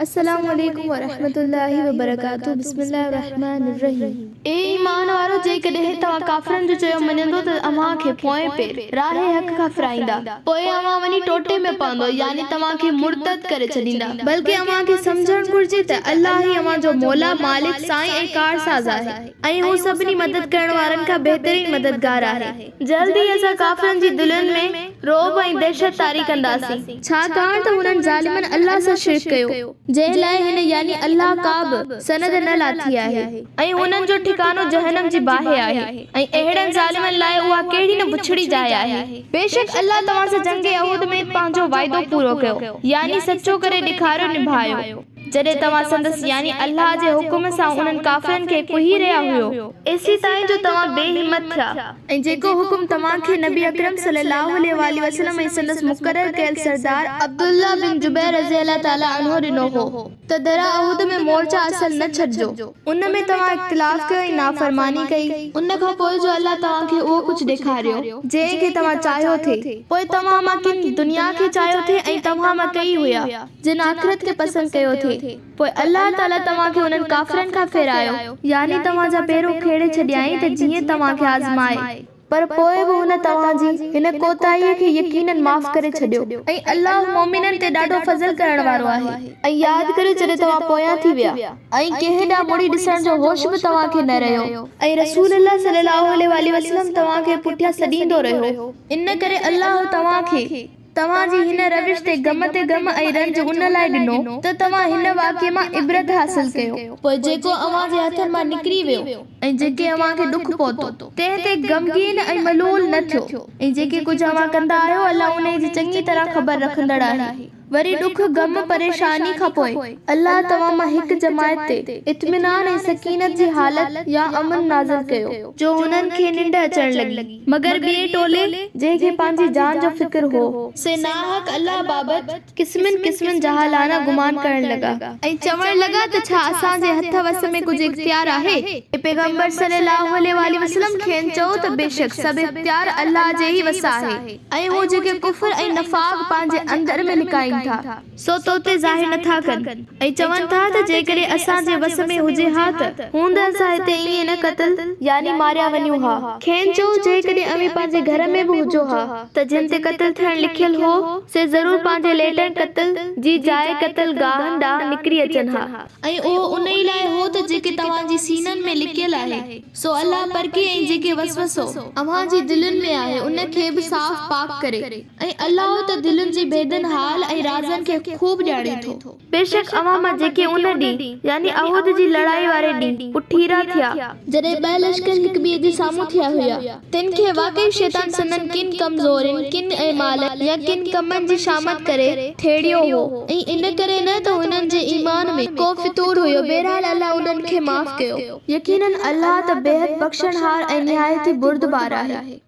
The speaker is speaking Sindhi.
السلام عليڪم ورحمة الله وبرڪاته بسم الله الرحمٰن الرحيم. اي ايمان وارؤ! جيڪڏهن توهان ڪافرن جو چيو مڃيندو ته اوهان کي پوئين پير، راهه حق کان ڦيرائيندا، پوء اوهان وڃي ٽوٽي ۾ پوندؤ، يعني توهان کي مرتد ڪري ڇڏيندا. بلڪه اوهان کي سمجهڻ گهرجي ته الله ئي اوهان جو مولا، مالڪ، سائين ۽ ڪارساز آهي ۽ هو سڀني مدد ڪرڻ وارن کان بهترين مددگار آهي. جلد ئي اسان ڪافرن جي دلين ۾ رعب ۽ دهشت طاري ڪنداسين. ڇاڪاڻ ته هنن ظالمن الله سان شرڪ ڪيو، جنهن لاء هن، يعني الله، ڪابه سند نه لاٿي آهي. ۽ هنن جو ٺڪانو جهنم جي باهه آهي، ۽ اهڙن ظالمن لاء اها ڪهڙي نه بڇڙي جاء آهي. بيشڪ الله توهان سان جنگ احد ۾ پنهنجو وعدو پورو ڪيو، يعني سچو ڪري ڏيکاريو نڀايو. جڏهن توهان سندس يعني الله جي حڪم سان انهن ڪافرن کي ڪهي رهيا هيو. ايسيتائين جو توهان بي همت ٿيا. ۽ جيڪو حڪم توهان کي نبي اڪرم صلي الله عليه واٰله وسلم ۽ سندس مقرر ڪيل سردار عبدالله بن جبير رضي الله تعالٰي عنه ڏنو هو ته درا احد ۾ مورچا اصل نه ڇڏجو. ان ۾ توهان اختلاف ڪيو ۽ نافرماني ڪئي. ان کان پوء جو الله توهان کي اهو ڪجهه ڏيکاريو. جنهن کي توهان چاهيو ٿي. پوء توهان مان ڪن دنيا کي چاهيو ٿي ۽ توهان مان ڪيئي هيا. جن آخرت کي پسند ڪيو ٿي، پوء الله تعاليٰ توهان کي انهن ڪافرن کان ڦيرايو، يعني توهان جا پير اکيڙي ڇڏيائين ته جيئن توهان کي آزمائي، پر پوء به هن توهان جي هن ڪوتاهيء کي يقيناً معاف ڪري ڇڏيو، ۽ الله مؤمنن تي ڏاڍو فضل ڪرڻ وارو آهي. ۽ ياد ڪريو جڏهن توهان پويان ٿي ويا، ۽ ڪنهن ڏانهن مڙي ڏسڻ جو هوش به توهان کي نه رهيو، ۽ رسول الله صلي الله عليه واٰله وسلم توهان کي پٺيان سڏيندو رهيو، ان ڪري الله توهان کي. توهان جي هن روش تي غم تي غم ۽ رنج ان لاء ڏنو ته توهان هن واقعي مان عبرت حاصل ڪيو. پوء جيڪو اوهان جي هٿن مان نڪري ويو ۽ جيڪي اوهان کي ڏک پهتو، تنهن تي غمگين ۽ ملول نه ٿيو ۽ جيڪي ڪجهه اوهان ڪندا آهيو الله انهي جي چڱي طرح خبر رکندڙ آهي. وري ڏک، غم، پريشاني کان پوء الله توهان مان هڪ جماعت تي اطمينان ۽ سڪينت جي حالت يا امن نازل ڪيو، جو انهن کي ننڊ اچڻ لڳي، مگر ٻئي ٽولي، جنهن کي پنهنجي جان جو فڪر هو، سي ناحق الله بابت قسمين قسمين جهالانه گمان ڪرڻ لڳا. ۽ چوڻ لڳا ته ڇا اسان جي هٿ وس ۾ ڪجهه اختيار آهي؟ اي پيغمبر صلي الله عليه واٰله وسلم کين چئو ته بيشڪ سڀ اختيار الله جي ئي وس آهي ۽ هو جيڪي ڪفر ۽ نفاق پنهنجي اندر ۾ لڪائين ٿا، سو تو تي ظاهر نه ٿا ڪن ۽ چون ٿا ته جيڪڏهن اسان جي وس ۾ هجي ها ته هوند اسان هتي ائين نه قتل يعني ماريا وڃون ها. کين چئو جيڪڏهن اوهين پنهنجي گهر ۾ به هجو ها ته جن تي قتل ٿيڻ لکيل هو سي ضرور پنهنجي ليٽڻ، قتل جي جاء قتل گاهن، ڏانهن نڪري اچن ها. ۽ اهو انهي لاء هو ته جيڪي توهان جي سينن ۾ لڪيل آهي سو الله پرکي ۽ جيڪي وسوسو اوهان جي دلين ۾ آهي ان کي به صاف پاڪ ڪري. ۽ الله ته دلين جي ڀيدن، حال ۽ رازن کي خوب ڄاڻي ٿو. بيشڪ اوهان مان جيڪي ان ڏينهن، يعني احد جي لڙائي واري ڏينهن، پٺيرا ٿيا، جڏهن ٻه لشڪر هڪ ٻئي جي سامهون ٿيا هيا، تن کي واقعي شيطان سندن ڪن ڪمزورين، ڪن اعمالن يا ڪن ڪمن جي شامت ڪري ٿيڙيو هو، ۽ ان ڪري نه ته هنن جي ايمان ۾ ڪو فتور هيو، بهرحال الله انهن کي معاف ڪيو. يقيناً الله ته بيحد بخشڻهار ۽ نهايت ئي بردبار آهي.